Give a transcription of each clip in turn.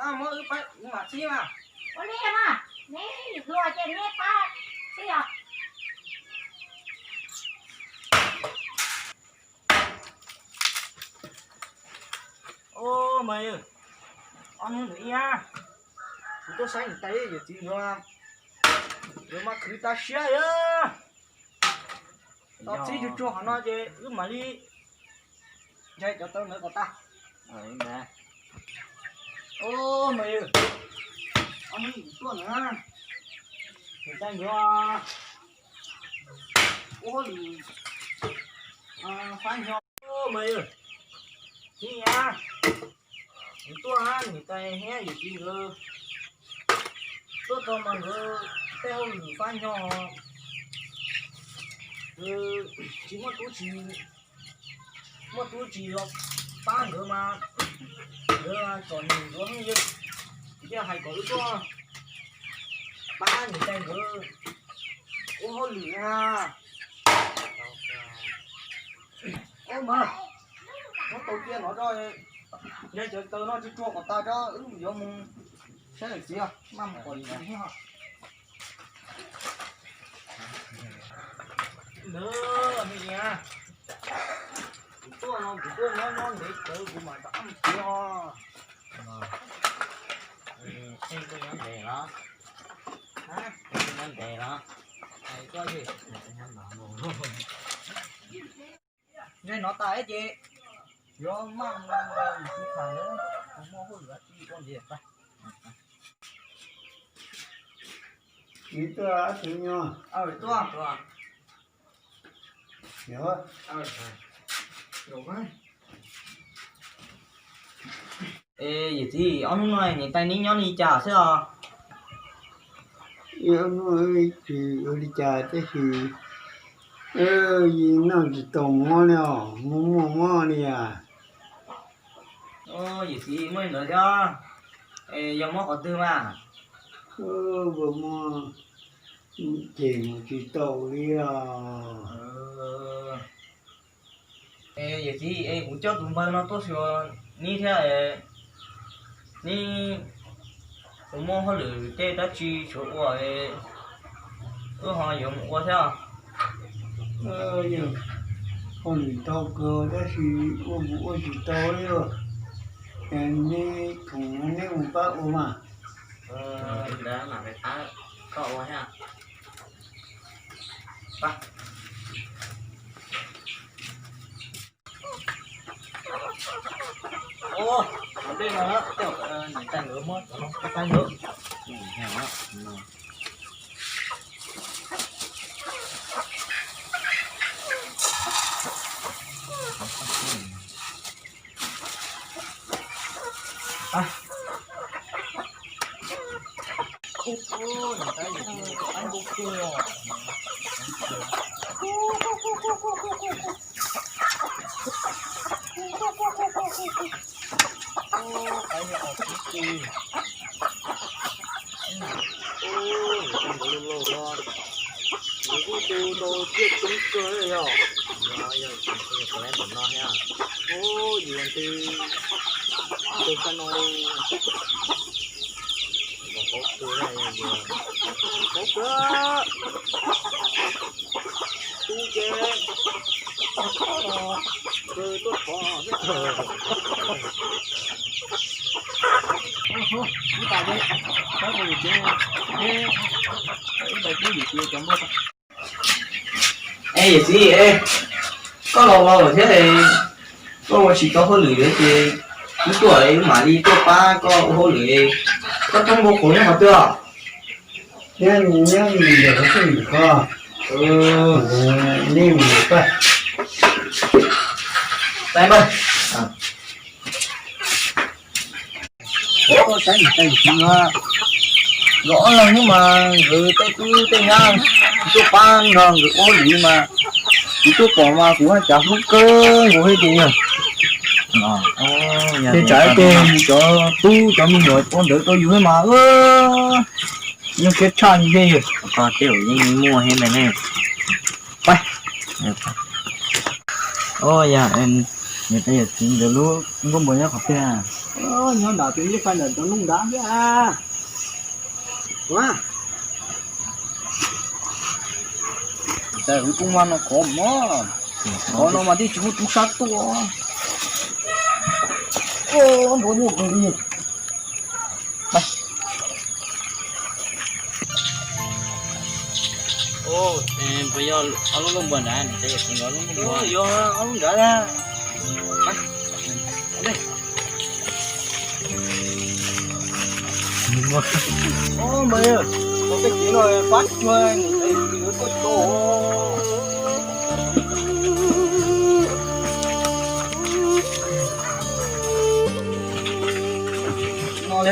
Muab wb pab mam txib mas. Ua li mas, neb hluas ces neb pab txib os. Os mas, ob hnub ntawd ib, kuv tuaj saib niam tais yawm txiv nkawd, nkawd mas khwv tas siab li. Tos txib tsuag tsuag qhov no ces wb mam li ntsais cov taw ntawd kom tas. Os mas, ob hnub kuv tuaj na, niam tais nkawd ua hauj lwm fab nyo mas. Ib, kuv tuaj, niam tais thiab yawm txiv nkawd tuaj txog mas nkawd tej hauj lwm fab nyo, tsis muaj tub tsis, muaj tub tsis los pab nkawd mas nkawd txom nyem ntsuav heev li. Kuv thiaj hais kom wb tuaj pab niam tais nkawd ua hauj lwm na. Os mas, muab tau cia no rau, ntsais cov taw no tsuag tsuag kom tas rau wb yuav mus saib yawm txiv, maj mus pom yawm txiv thiab. Ntawd, kuv tuaj no kuv tuaj nyob nyob ntev tawv kuv mam rov qab mus tsev os. Nyob ntev los? Nyob ntev los? Ntsais no tas ces yuav maj mus nrog yawm txiv tham, kuv muaj hauj lwm ua ntej. Kuv tuaj ob tug nyob. Tuaj. Es yawm txiv, ob hnub no niam tais neb nyob li cas xwb os? Ob hnub tsis ua li cas tab sis noj tsis tau mov li os, muaj muaj mob li as. Yawm txiv, muaj li ntawd thiab, es yog mob qhov twg mas? Ua mob ces mus tsis tau li os. Es yawm txiv, es kuv coj tus npawg no tuaj xyuas neb thiab, neb puas muaj hauj lwm tej dab tsi tshuav ua, wb ho yuav mus ua thiab. Hauj lwm ntau kawg tab sis ua mus ua tsis tau li os. Neb khoom neb mus pab ua mas. Ntawd mam li pab koj ua thiab. Ua, dej no tej zaum niam tais nkawd muab cov no pab ntawd. Nws kuj tu tau tiaj coob kawg yog, yog yog tus lab tom no thiab. Yus tus kab no, paub kawg, paub kawg. Tub ces kawg tuaj thov thiab. Ib tas ces, ib tas ces yawm txiv cov npawg. Es yawm txiv, koj los los lawm thiab, koj ua tsis tau hauj lwm ces wb tuaj wb mam li tuaj pab koj ua hauj lwm. Koj thoob npau qhuav nyob qhov twg os? Nyob nyob ntawm qhov twg ntawm ko. Nej mus pab. Tais npawg, koj saib niam tais yawm txiv nkawd, nkawd ob leeg hnub mas nkawd tej tub tej nyab tuaj pab nrog nkawd ua hauj lwm mas kuv tuaj pom mas kuv cas hlub kawg nkaus thiab ces yog. Ces tsam ces cov tub cov me nyuam ua ntawd rau yus thiab mas nyuaj siab tshaj li thiab yog. Koj tej zaum yeej muaj thiab ntag ne. Pab. Yog, niam tais yawm txiv nkawd lub nkuaj npua nyob qhov twg na? Nyob nram tus ib fai ntawm cov nplooj nrad thiab. Ua, tas kuv tus mas no khov mog. Khov no mas thiaj tsis muaj tub sab tuaj. Npua nyuaj kawg li. Puas yog ob lub npua nrad? Yog ob lub nrad. Mas, tej kev no pab cuag tuaj tso. No li,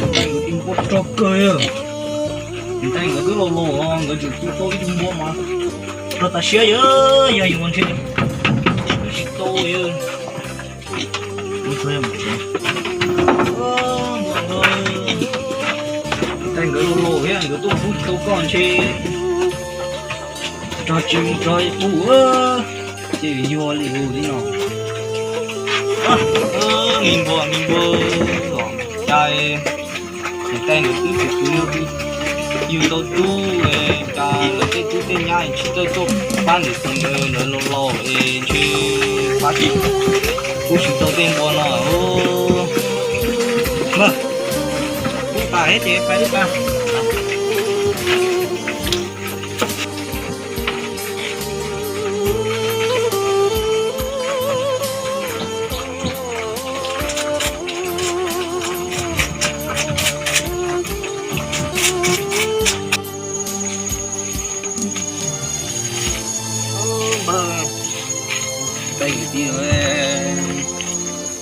ntshai nkawd tib npua rog kawg. Ntshai nkawd twb laus laus nkawd tseem tu tau ib tug npua mas rog tas siab yog, yog yus ntshe tsis tau. Ntshai nkawd laus laus thiab nkawd tuaj pub tsis tau koj ntshe rog tsis mus rog pub ces yuag li hu li no. Me npua, me npua, cas tus tais ntawd twb tseem yug tau tub, cas lawv tej tub tej nyab tsis txawj tuaj pab ntawm tus ntawd, lawv laus laus es ntshe pab tsis, pub tsis tau tej npua no. Pub tas thiab ces pais lub pas.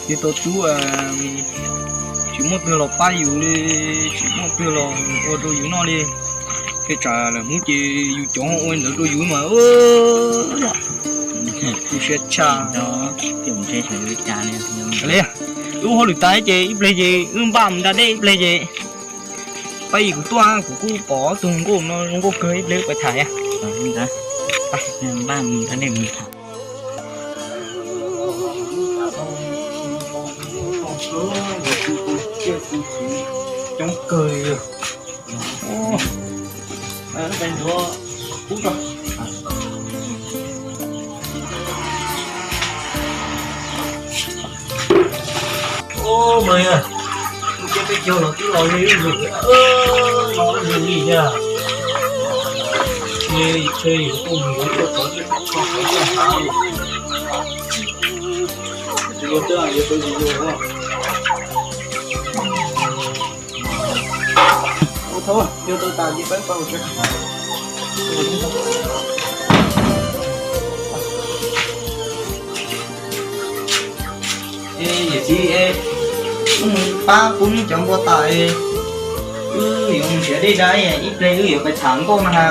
Yug tau tub, tsis muaj twg los pab yus li, tsis muaj twg los ua rau yus noj li. Tej tsam lawm hnub ces yus cov ua ntawd rau yus mas tu siab tshaj. Wb hauj lwm tas ces ib pliag ces wb npaj mus da dej ib pliag ces pab yus kuv tuaj, kuv kuj pom ob tug nkauj no zoo nkauj kawg, ib pliag wb pais tham. Coob kawg li. Ua, mas yog cia peb caug los twb los li ib ntus, no ib ntus li thiab. Ntshe yuav tuaj mus yuav tuaj tod, tuaj tod tuaj hav li. Yuav twb yuav tau yuav tau tas ces peb pab. Yawm txiv, wb mus pab pub cov npua tas, wb yuav mus nrhiav dej da, ib pliag wb yuav pais tham nkauj no ha.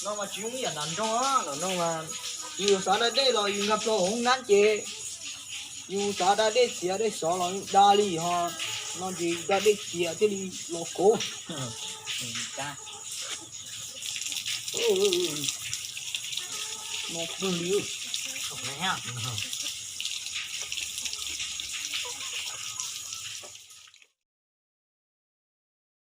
No mas tsis zoo ib yam nram nroog, nram nroog mas yus xav da dej los yus nkag plaws hauv nab ces yus xav da dej txias dej xov los da li ho, no ces da dej txias thiaj li los kauv. No kawg li.